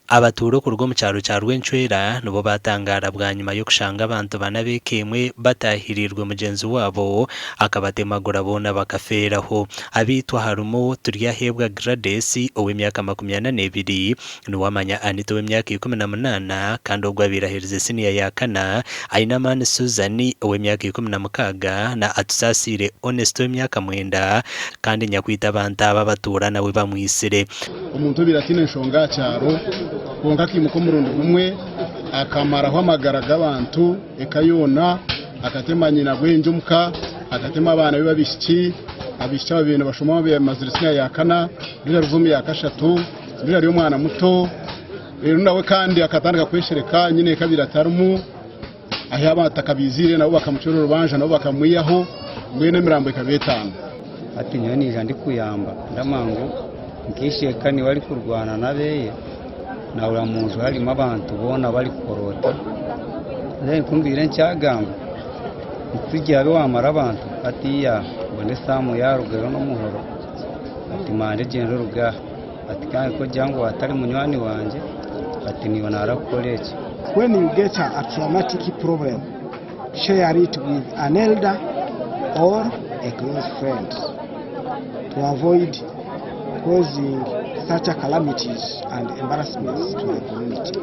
Abatuura okuruga omu kyaro kya Rwencwera nibo baatangaara bwanyima y'okushanga abantu bana ab'eka emwe bataahiriirwe mugyenzi waabo akabatemagura boona bakafeeraho. Abaitwa harimu Turyaheebwa Gladys ow'emyaka 42, Niwamanya Anita ow'emyaka 18 kandi ogwo abaire aherize siniya ya kana, Ainamaani Susan ow'emyaka 16 na Atusaasiire Honest ow'emyaka mwenda kandi nyakwita abantu aba abatuura nawe bamwitsire. Omuntu obaire ataine nshonga aha kyaro kwonka akaimuka omurundi gumwe akamaraho amagara g'abantu eka yoona, akatema nyina bwengye omuka, akatema abaana be b'abaishiki, abaishiki ababaire nibashoma bamazire siniya ya kana, ondiijo arikuza omu ya kashatu, ondiijo ari omwana muto reero nawe kandi akatandika kweshereka nyina eka abaire atarimu ahu abantu atakabiiziire nabo bakamucwera orubanja nabo bakamwihaho mbwenu emirambo ekaba etaano. Hati nyowe naija ndikuyamba ndamanya ngu nk'eisheeka niwe arikurwana n'abeeye nahurira munju harimu abantu boona barikukoroota then ku mbaire nkyagamba nti tugye wamara abantu hatiiya mbone esaamu yaarugayo n'omuhoro ati mande gyenda oruge aha ati kandi ku ogira ngu atari munywani wangye ati niiwe naarakukora eki. When you get a traumatic problem, share it with an elder or a close friend to avoid causing such calamities and embarrassments to the community.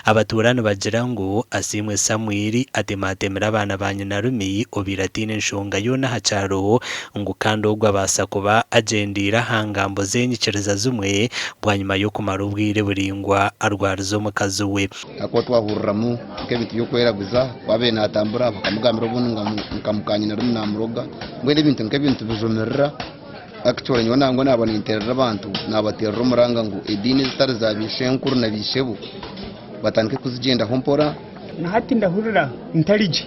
Abatuura nibagira ngu Asiimwe Samuel atematemire abaana ba nyinarumi obaire ataine nshonga yoona aha kyaro ngu kandi ogwo abaasa kuba agyendeire aha ngambo z'enyikiriza zimwe bwanyima y'okumara obwire buraingwa arwarize omukazi we. Ahakuba twahuriramu nk'ebintu by'okweraguza, ku abaire naatambura bakamugambira obundi nka mukanyinarume naamuroga, mbwenu ebintu nk'ebyo nitubijumirira. Actually nyowe nangwa naaba ninteerera abantu naabateerera omuranga ngu ediini ezitari za baishenkuru na baishebo batandike kuzigyendaho mpora. Na hati ndahurira ntari gye.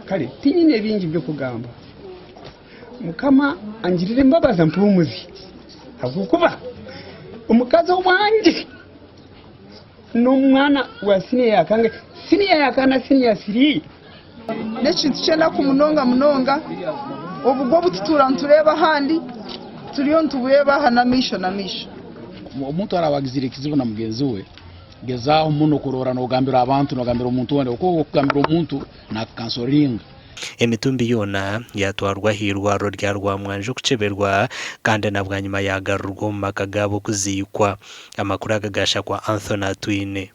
Kare tinyine bingi by'okugamba. Mukama angirire embabazi ampuumuze, ahabw'okuba omukazi owangye n'omwana wa siniya ya kangahe? Siniya ya kana, siniya siri. N'ekintu ky'enaku munonga munonga, obugwe obu tutuura nitureeba ahandi turiyo nitubureeba aha n'amaisho n'amaisho. Omuntu araaba agizire ekizibu na mugenzi we, gezaaho muno kurora nogambira abantu, nogambira omuntu weena, oku okugambira omuntu nakukansoringa. Emitumbi yoona yaatwarwa ah'eirwariro rya Rwamwanja okukyeberwa kandi na bwanyima yaagarurwa omu maka gaabo kuziikwa. Amakuru aga gaashakwa Anthony Atwine.